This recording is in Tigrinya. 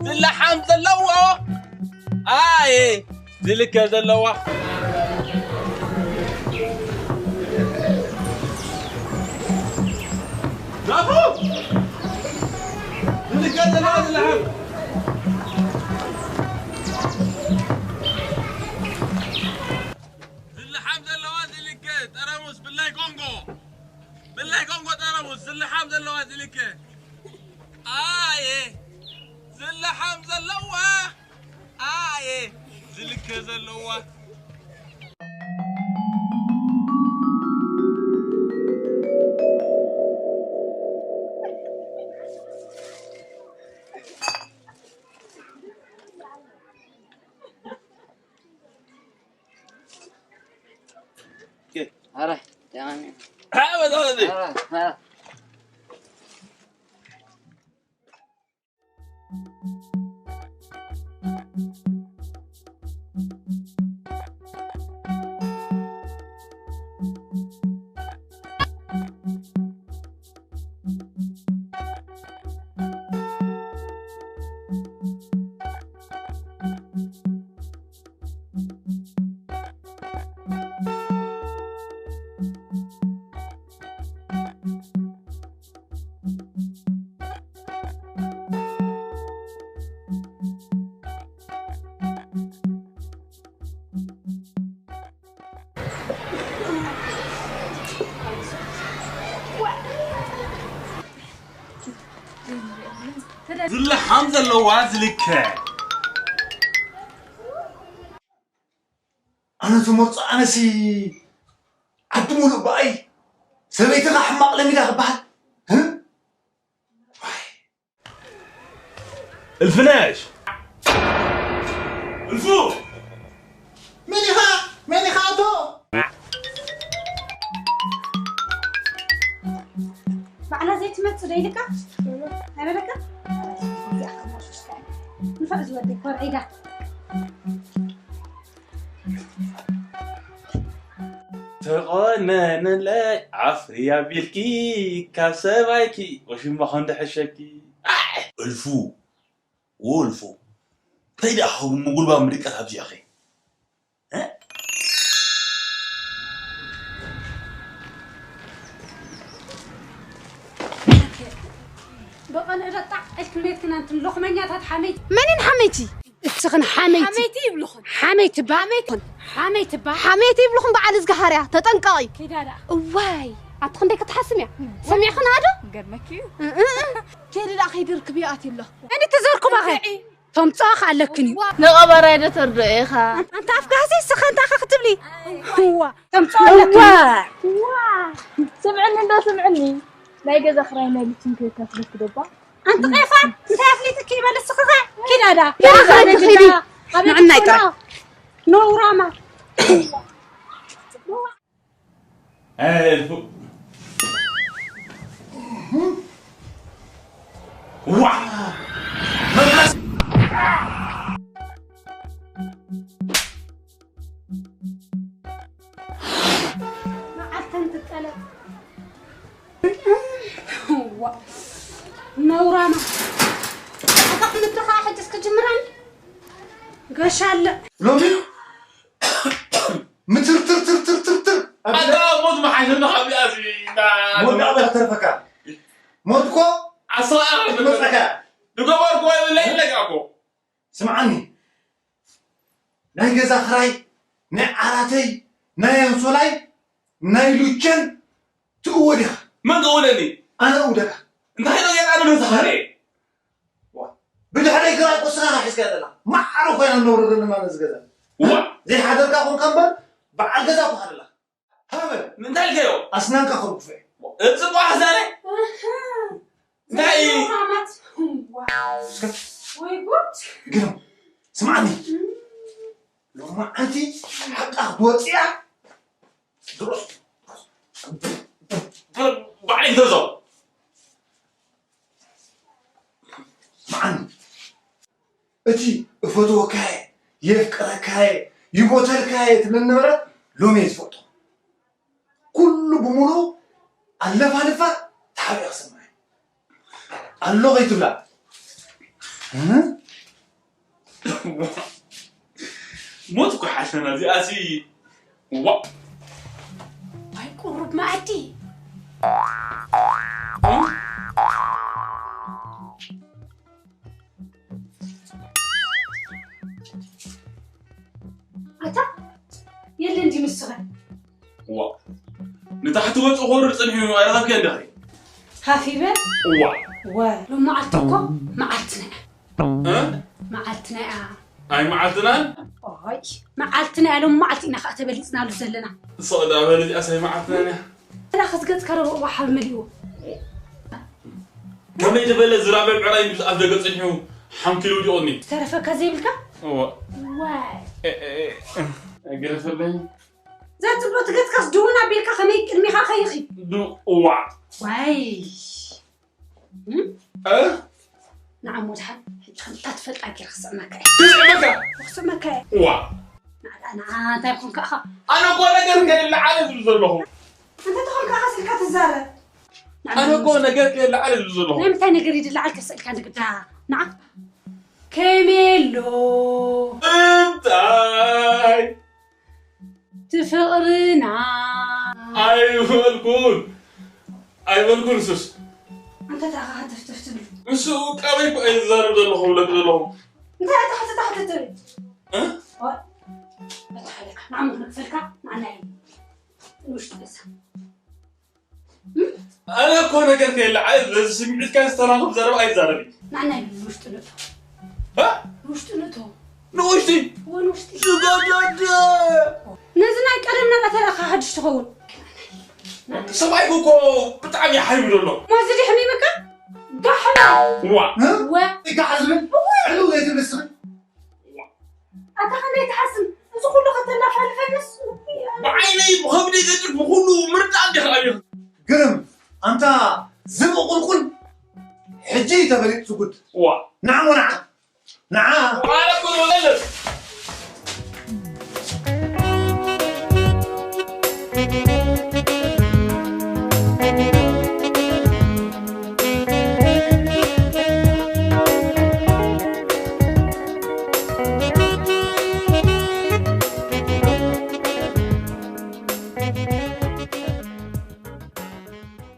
ዝለሓም ዘለዎ ኣየ ዝልከ ዘለዋ ናፉ ዝልከ ዘለዋ ዝለሓም ዝለሓም ዘለዋ ዝልከ ጠረሙስ ብላይ ኮንጎ ብላይ ኮንጎ ጠረሙስ ዝለሓም ዘለዋ ዝልከ ኣየ ዝለሓም ዘለዋ ኣየ ዝልከ ዘለዋ ኧረ ያኔ ሓበዛ ኧረ ኧረ ዝለሓም ዘለዋ ዝልከ ኣነ ዝመርፆ ኣነሲ ዓዲ ሙሉእ ብኣይ ሰበይትኻ ሕማቕ ለሚዳ ክበሃል እልፍነሽ እልፉ መን ኢኻ መን ኢኻ ኣቶ ባዕላ ዘይትመጽእ ዶ ኢልካ ኣይበለካ ንፋዕ ዝወደይ ኮርዒዳ ተቆነነለይ ዓፍሪ ኣቢልኪ ካብ ሰባይኪ ወሽምባ ክንድሕሸኪ እልፉ ወልፉ እንታይ ደኣ ምጉልባ ምድቀት ኣብዚኣኸ ብቐንዕ ዶ ጣዕ ኢልክን ቤትክን ኣንትን ሎኽመኛታት ሓመይቲ መንን ሓመይቲ እስኽን ሓመይቲ ሓመይቲ ይብልኽን ሓመይቲ ባ ሓመይቲ ሓመይቲ ባ ሓመይቲ ይብልኹም በዓል እዝግሃርያ ተጠንቀቒ ኪዳ ደኣ እዋይ ኣቲ ክንደይ ክትሓስም እያ ሰሚዕኽን ኣዶ ገርመኪ እዩ ኬዲ ደኣ ከይዲ ርክብ ይኣትዩ ኣሎ እኒ ትዘርኩባኸ ተምፅኦ ኣለክን እዩ ንቐበራይ ዶ ተርድኦ ኢኻ ኣንታ ኣፍጋሲ ስኸ እንታይ ኸ ክትብሊ እዋ ተምፅኦ ኣለክን ስምዕኒ እንዶ ስምዕኒ ናይ ገዛ ክራይ ናይ ልችን ከይከፍለኪ ዶባ ኣንቲ ቄፋ እንታይ ኣፍሊጥኪ ይበል ስኽኸ ኪዳዳ ንዕናይ ጥራይ ነውራማ Elfu. Wa! መዓልተን ትጠለብ ነውራማ ኣታ ክልተ ከዓ ሕጅስ ክጅምራኒ ገሻለ ሎሚ ምትርትርትርትርትርትር ኣታ ሞት መሓሸና ካብዚኣ እዚ ሞት ኣበ ተርፈካ ሞት እኮ ዓስራ መፀካ ዝገበርኩ የብለይ ኢለካ እኮ ስምዓኒ ናይ ገዛ ክራይ ናይ ዓራተይ ናይ ኣንሶላይ ናይ ሉቸን ትእወድ ኢኻ መን ትእወደኒ ኣነ እውደካ እንታይ ነው የጣ ነው ዛሬ ብድሕረይ ክራይ ቁስኻ ሒዝካ ዘላ ማዕረ ኮይና ነብሩ ዘለና ነዚ ገዛ ዘይሓደርካ ኮንካ እምበር በዓል ገዛ እኮ ሃለላ ሃበል እንታይ ኢልካዮ ኣስናንካ ክርግፎ እጽቋ ኣዛነ እንታይ ወይ ጉድ ግርም ስምዓኒ ሎማዓንቲ ሓቃ ክትወፅያ ድሮስ ባዕለይ ክተዞ ስምዓኒ እቲ እፈትወካየ የፍቅረካየ ይሞተልካየ ትብለኒ ነበረ ሎሚ እየ ዝፈልጦ ኩሉ ብምሉኡ ኣለፋልፋ ተሓቢኣ ክሰማየ ኣሎ ከይትብላ ሞት እኮ ሓሸና እዚኣሲ። ዋ። ኣይ ቁሩብ መኣዲ። ኣታ የለን ድዩ ንስኻ? ዋ። ንታሕቲ ወጽእ ክወርድ ጸኒሑ ኣይረኸብክዮን ዲኺ? ሃፊበ? ዋ። ወ ሎም መዓልቲ እኮ መዓልትና እያ። እ? መዓልትና እያ። ኣይ መዓልትናን? ኦይ መዓልትና እያ። ሎም መዓልቲ ኢና ከዓ ተበሊጽናሉ ዘለና። ስቕ ደኣ በል እዚኣስ ኣይ መዓልትናን እያ። ራኸስ ገጽካ ረብኦ ሓብ መሊእዎ። ከመይ ዝበለ ዝራበ ብዕራይ ምስ ኣፍ ደገ ጸኒሑ ሓንኪሉ ወዲቑኒ። ዝተረፈካ ዘይብልካ? እወ። ዋይ። እ፣ እ፣ እ፣ ኣይገደፈለይ። ዘትብሎ ትገጽካስ ድውን ኣቢልካ ከመይ ቅድሚኻ ከይኺ? ዱ-፣ እዋ። ዋይ። እም? እ? ንዓሞ ድሓን ሕጂ ከምታ ትፈልጣ ጌረ ክስዕመካ እየ። ትስዕመካ? ክስዕመካ እየ። እዋ። ንዓ፣ ንዓ፣ እንታይ ኮንካ ኢኻ? ኣነ እኮ ነገር ከይለዓለ ዝብል ዘለኹ። እንተ ተኾንካ ኢኻ ስልካ ትዛረብ። ኣነ እኮ ነገር ከይለዓለ ዝብል ዘለኹ። ናይ ምንታይ ነገር ይድለዓል ከስእልካ ንግዳ? ንዓ። ከመይ ኣሎ? እንታይ? እቲ ፍቕርና። ኣይበልኩን። ኣይበልኩን ሱስ። ኣንተ ተኣኻ ሃተፍተፍ ትብል። ንሱ ቀበይ እኮ እየ ዝዛረብ ዘለኹ፣ ዝብለኪ ዘለኹ። እንታይ ኣታ ሓተታ ሓተት ትብል? እ? ኦይ። ኣታ ሓለካ፣ ንዓሞ ክንክፈልካ፣ ንዓና እዩ። ንውሽጢ ገዛ። ኣነ እኮ ነገር ከየለ፣ ኣይ፣ በዚ ስምዒትካ ዝተናኽፍ ዘረባ ኣይዛረብን። ንዓና እዩ ንውሽጢ ንእቶ። እ? ንውሽጢ ንእቶ። ንውሽጢ? እወ፣ ንውሽጢ። ዝገደደ። ነዚ ናይ ቀደምና ቀተላኻ ሓድሽ ትኸውን። ሰብኣይኩ እኮ ብጣዕሚ ሓይሉ ዘሎ። ሞዚ ድሕሚምካ? ጋሕባ። ዋ። እ? ወ። ጋሕ ዝብል? ዕልው ዘይትብል ስኺ። ኣታ ከመይ ትሓስብ? እዚ ኩሉ ከተላፋልፈንስ? ብዓይነይ ብኸብደይ ዘጥፍ ብኹሉ ምርዳእ እንዲኻ ኣብዩ። ግርም፣ ኣንታ ዝብኢ ቁልቁል፣ ሕጂ እዩ ተፈሊጡ ጉድ። ዋ። ንዓሞ ንዓ።